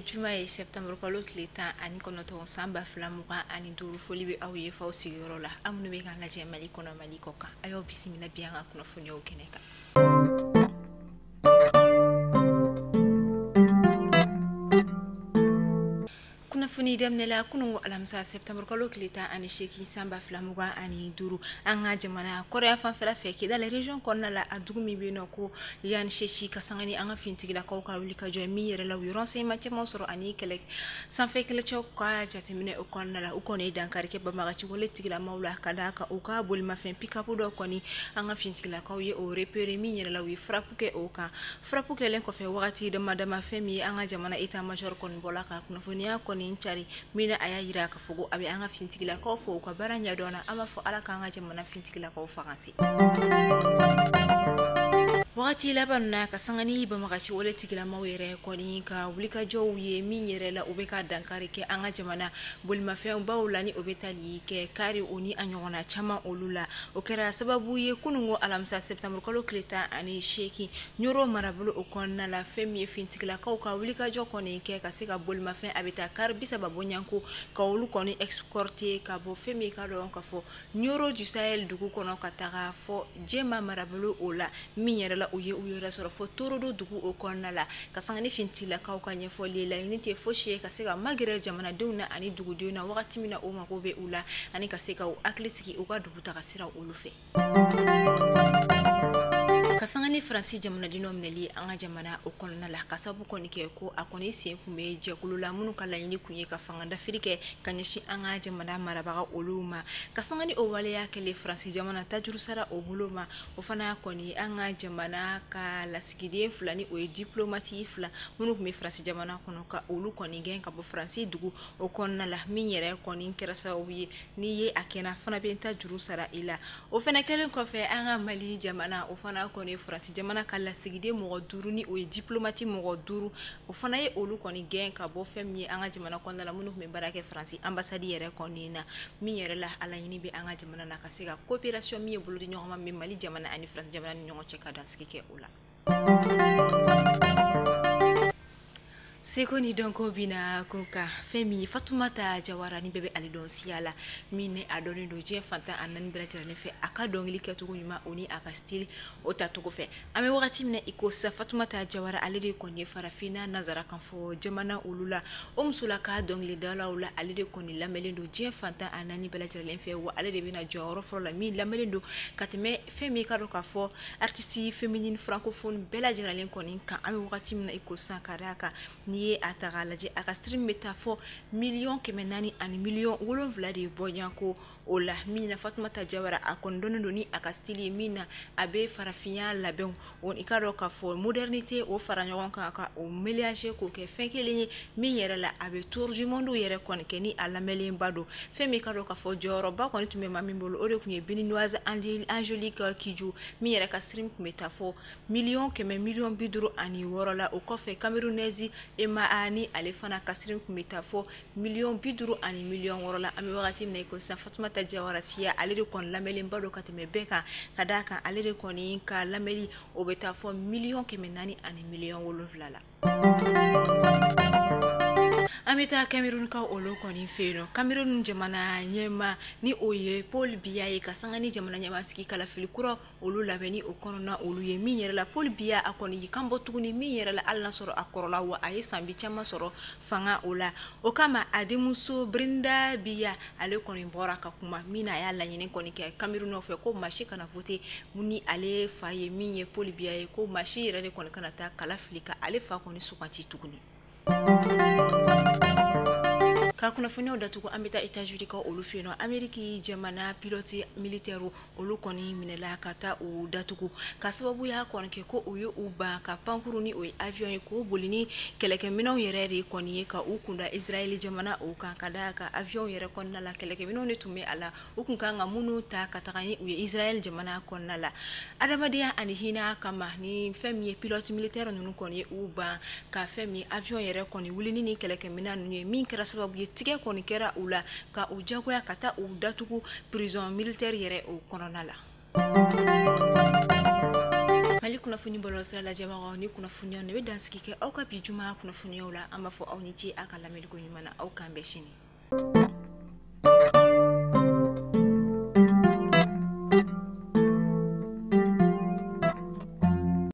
Juma ye septembre kalo tile 19 san 2025. Foli bɛ aw ye f'aw sigiyɔrɔ la, aw minnu bɛ k'an lajɛ Mali kɔnɔ, Mali kɔ kan, a y'aw bisimila bi an ka kunnafoniyaw kɛnɛ kan. Kunnafoni daminɛ la kununko alamisa septembre kalo tile 18 san 2025, an ka jamana kɔrɔya fanfɛla fɛ Kidal région kɔnɔna la, a dugu min bɛ yen nɔ ko Yan Sesi, ka sanga ni an ka finitigilakaw ka wuli ka jɔ min yɛrɛ la, u ye renseignement caman sɔrɔ ani kɛlɛ sanfɛ kɛlɛcɛw ka jateminɛ o kɔnɔna la, u kɔni ye dankari kɛ banbagaci wale tigilamaw la ka d'a kan u ka bolimafɛn pick-up dɔ kɔni an ka finitigilakaw ye o repérer min yɛrɛ la, u ye frappe kɛ o kan. Frappe kɛlen kɔfɛ wagati dama dama, fɛn min ye an ka jamana état major kɔni bɔla ka kunnafoniya kɔni cari min na, a y'a yira k'a fɔ ko a bɛ an ka finitigilakaw fo u ka baara ɲɛdɔn na. An b'a fɔ Ala k'an ka jamana finitigilakaw fanga se. Wagati laban na, ka sanga ni banbagaci wale tigilamaw yɛrɛ kɔni ka wulikajɔw ye min yɛrɛ la, u bɛ ka dankari kɛ an ka jamana bolimafɛn baw la ni o bɛ tali kɛ kari o ni a ɲɔgɔnna caman olu la. O kɛra sababu ye kununko alamisa septembre kalo tile 18, Ɲoro marabolo o kɔnɔna la, fɛn min ye finitigilakaw ka wulikajɔ kɔni kɛ ka se ka bolimafɛn a bɛ taa kari 30 bɔɲɔgɔnko ka olu kɔni escorter ka bɔ fɛn min ka dɔn ka fɔ Ɲoro du Sahel dugu kɔnɔ ka taga fɔ Jɛma marabolo o la, min yɛrɛ la u ye u yɛrɛ sɔrɔ fɔ Torodo dugu o kɔnɔna la. Ka sanga ni finitigilakaw ka ɲɛfɔli ye, laɲini tɛ fosi ye ka se ka magɛrɛ jamanadenw na ani dugudenw na wagati min na u mago bɛ u la, ani ka se ka u hakili sigi u ka dugu taga sira olu fɛ. Ka sanga ni Faransi jamanaden dɔ minɛli an ka jamana o kɔnɔna la, ka sababu kɔni kɛ ko a kɔni sen kun bɛ jɛkulu la minnu ka laɲini kun ye ka fanga dafiri kɛ ka ɲɛsin an ka jamana marabaga olu ma. Ka sanga ni o waleya kɛlen Faransi jamana tajuru sara o bolo ma, o fana kɔni an ka jamana ka lasigiden fila ni o ye diplomate fila minnu tun bɛ Faransi jamana kɔnɔ, ka olu kɔni gɛn ka bɔ Faransi dugu o kɔnɔna la, min yɛrɛ kɔni kɛra sababu ye n'i ye a kɛnɛ fana bɛ ta juru sara i la. O fana kɛlen kɔfɛ, an ka Mali jamana o fana kɔni Faransi jamana ka lasigiden mɔgɔ 5 ni o ye diplomate mɔgɔ 5, o fana ye olu kɔni gɛn ka bɔ fɛn min ye an ka jamana kɔnɔna la, minnu tun bɛ baara kɛ Faransi ambassade yɛrɛ kɔni na, min yɛrɛ la a laɲini bɛ an ka jamana na ka se ka coopération min ye bolodi ɲɔgɔnma min Mali jamana ani Faransi jamana ni ɲɔgɔn cɛ ka dansigi kɛ o la. Seko ni dɔnko bina kun kan, fɛn min ye Fatumata Jawara ni bɛɛ bɛ ale dɔn siya la, min ni a dɔnnen don diɲɛ fantan a naani bɛɛ lajɛlen fɛ, a ka dɔnkili kɛcogo ɲuman o ni a ka style o tacogo fɛ. An bɛ wagati min na i ko sisan, Fatumata Jawara ale de kɔni ye farafinna nanzara kan fɔ jamana olu la, o musola ka dɔnkilidalaw la, ale de kɔni lamɛnlen don diɲɛ fantan a naani bɛɛ lajɛlen fɛ, wa ale de bɛna jɔyɔrɔ fɔlɔ la min lamɛnlen don ka tɛmɛ fɛn min ka dɔn k'a fɔ artiste féminine francophone bɛɛ lajɛlen kɔni kan. An bɛ wagati min na i ko sisan, ka d'a kan n'i ye a ta k'a lajɛ, a ka stream bɛ taa fɔ 400 000 700 de bɔɲɔgɔnko o la, min na Fatumata Jawara a kɔni dɔnnen don ni a ka style ye min na a bɛ farafinya labɛnw o i ka dɔn k'a fɔ modernité o fara ɲɔgɔn kan ka o mélanger k'o kɛ fɛn kelen ye, min yɛrɛ la a bɛ tour du monde yɛrɛ kɔni kɛ ni a lamɛnlenba don. Fɛn min ka dɔn k'a fɔ jɔyɔrɔba kɔni tun bɛ maa min bolo, o de tun ye Béninoise Angélique Kidjo, min yɛrɛ ka stream tun bɛ taa fɔ 156 000 000 la. O kɔfɛ, Camerounaise Emma A ni ale fana ka stream tun bɛ taa fɔ 50 000 000 6 la. An bɛ wagati min na i ko sisan, Fatumata Jawara siya ale de kɔni lamɛnlenba don ka tɛmɛ bɛɛ kan, ka d'a kan ale de kɔni ka lamɛnli o bɛ taa fɔ 400 700 000 la. An bɛ taa Cameroun ka olu kɔni fɛ yen nɔ. Cameroun jamana ɲɛma ni o ye Paul Biya ye, ka sanga ni jamana ɲɛma sigi kalafili kura olu labɛnni o kɔnɔna olu ye, min yɛrɛ la Paul Biya a kɔni y'i kan bɔ tuguni, min yɛrɛ la hali n'a sɔrɔ a kɔrɔla, wa a ye san bi caman sɔrɔ fanga o la. O kama a denmuso Brenda Biya ale kɔni bɔra ka kuma min na, a y'a laɲini kɔni kɛ Cameroun fɛ ko maa si kana voter ni ale fa ye min ye Paul Biya ye, ko maa si yɛrɛ de kɔni kana taa kala fili ka ale fa kɔni suganti tuguni. Ka kunnafoniyaw datugu, an bɛ taa États-Unis ka olu fɛ yen nɔ. Amérique jamana pilote militaire olu kɔni minɛla ka taa u datugu, ka sababuya kɔni kɛ ko u ye u ban ka pankuru ni o ye avion ye k'o boli ni kɛlɛkɛminɛnw yɛrɛ de kɔni ye ka u kunda Israël jamana o kan. Ka d'a kan avion yɛrɛ kɔnɔna la, kɛlɛkɛminɛnw de tun bɛ a la, u kun kan ka minnu ta ka taga ni u ye Israël jamana kɔnɔna la. Adamadenya ani hinɛ kama, ni fɛn min ye pilote militaire ninnu kɔni ye u ban ka fɛn min ye avion yɛrɛ kɔni wuli ni kɛlɛkɛminɛn ninnu ye, min kɛra sababu ye tigɛ kɔni kɛra u la ka u jagoya ka taa u datugu prison militaire yɛrɛ o kɔnɔna la. Mali Kunnafoni bɔlɔlɔsira lajɛbagaw, ni kunnafoniyaw ne bɛ dansigi kɛ aw ka bi juma kunnafoniyaw la. An b'a fɔ aw ni ce a ka lamɛnliko ɲuman na. Aw k'an bɛn sini.